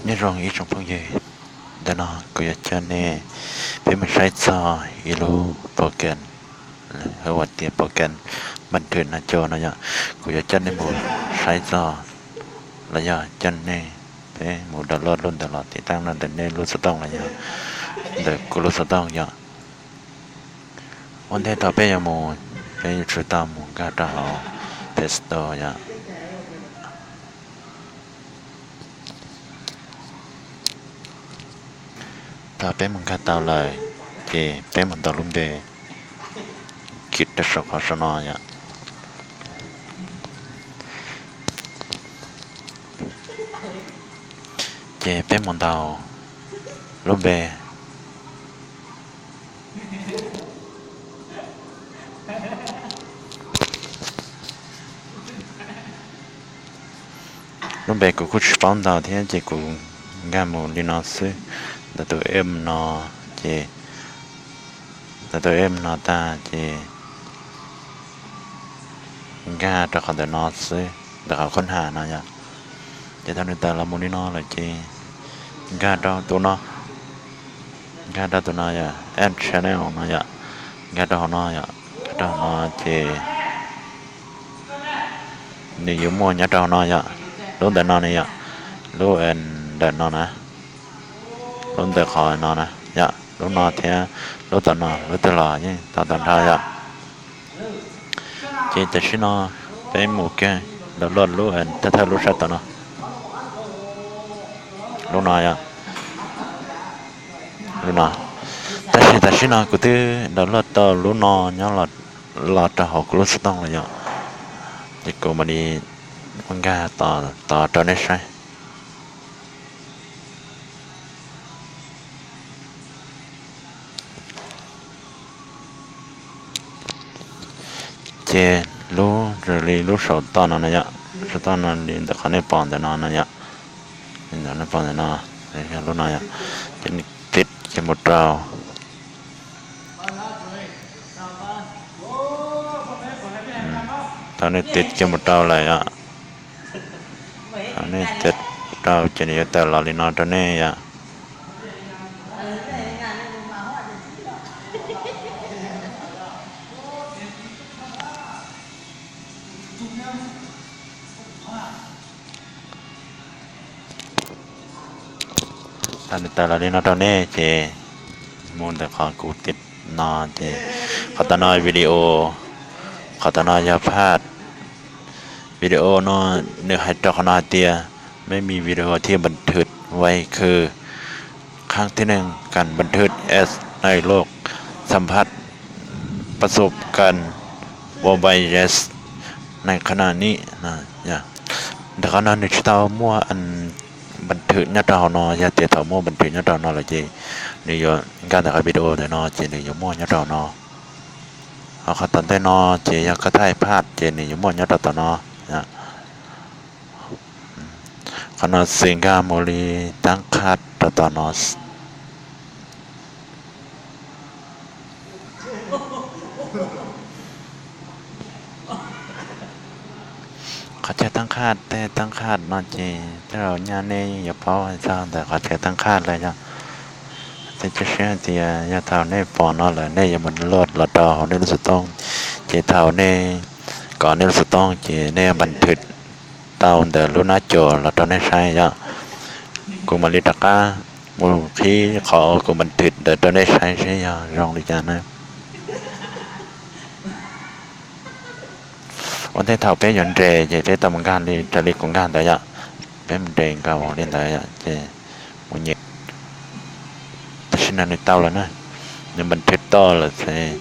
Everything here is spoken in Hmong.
Nyob zoo ib tsoom phooj ywg, ntawm no kuv yuav coj nej peb mus saib txog ib lub program, hais tias program npam thwm nas cos no yom. Kuv yuav coj nej mus saib txog los yog coj nej peb mus download lub ntawd los tiv thaiv no ntawm nej lub xov tooj los yog ntawm kuv lub xov tooj yom. Ua ntej thaum peb yuav mus, peb yuav tsum tau mus nkag rau hauv Play Store yom. Thaum peb mus nkag tau lawm, ces peb mus ntaus lub npe kiv rau saum qhov saum no yom. Ces peb mus ntaus lub npe lub npe kuv kuj tsis paub ntau thiab ces kuv nkag mus li no xwb. Ntawm tus em no, ces ntawm tus em no tag ces nkag rau qhov ntawm no xwb, ntawm qhov khaub ncaws no yom. Ces thaum nws tawm los mus li no lawm ces nkag rau tus no, nkag rau tus no yom, add channel no yom, nkag rau hauv no yom, nkag rau hauv no ces nws yuav muaj nyob rau hauv no yom, lub ntawm no ne yom, lub ntawm no na, lub ntawm qhov no na yom, lub no thiab lub tom no lub twg los yeej tau tag nrho yom. Ces tam sim no peb mus kiag download lub thawj thawj lub sab tom no, lub no yom, lub no. Tab sis tam sim no kuv twb download tau lub no nyob los rau hauv kuv lub xov tooj lawm yom, ces kuv mam li ua nkag tos rau nej saib. Ces lub zoo li lub saum toj no na yom, saum toj no li ntawm qhov nej pom ntawm no na yom, li ntawm nej pom ntawm no, yog lub no yom, ces nej tiv kiag mus rau, thaum nej tiv kiag mus rau lawm yom, thaum nej tiv rau ces nws yuav tawm los li no rau nej yom. Thaum nws tawm los li no rau nej ces mus ntawm qhov kuv tiv no ces qhov tom no video, qhov tom no yog phaj. Video no nws hais rau qhov no hais tias ไม่มีวิดีโอที่บันทึกไว้ คือ ครั้งที่หนึ่ง การบันทึก แอปในโลกสัมผัส ประสบการณ์ โมบาย แอป ในขณะนี้ Ntawm qhov no nws tsis tau muaj บันทึก nyob rau hauv no, yog tias thaum muaj บันทึก nyob rau hauv no lawm ces nws yuav nkag ntawm qhov video ntawm no ces nws yuav muaj nyob rau hauv no. Ho qhov tom ntej no ces yog koj thaij phaj ces nws yuav muaj nyob rau tom no. Qhov no xws nkag mus li tab qhaj rau tom no. Qhov chaw tab qhaj, tej tab qhaj no ces tej zaum nyaj nej yuav paub txog ntawm qhov chaw tab qhaj lawm yog. Tej tshwj xeeb hais tias yog thaum nej pom no lawm nej yuav mus download los rau hauv nej lub xov tooj, ces thaum nej kov nej lub xov tooj ces nej yuav บันทึก tau ntawm lub nab cos los rau nej saib yom. Kuv mam li rov qab mus qhib qhov kuv บันทึก ntawd rau nej saib seb yog zoo li cas na. Ua ntej thaum peb yuav nres ces peb tau mus nkag li raws li kuv nkag ntawd yom. Peb mus nres nkaus li ntawd yom, ces mus nyem. Tam sim no nws tau lawm na, nws บันทึก tau lawm ces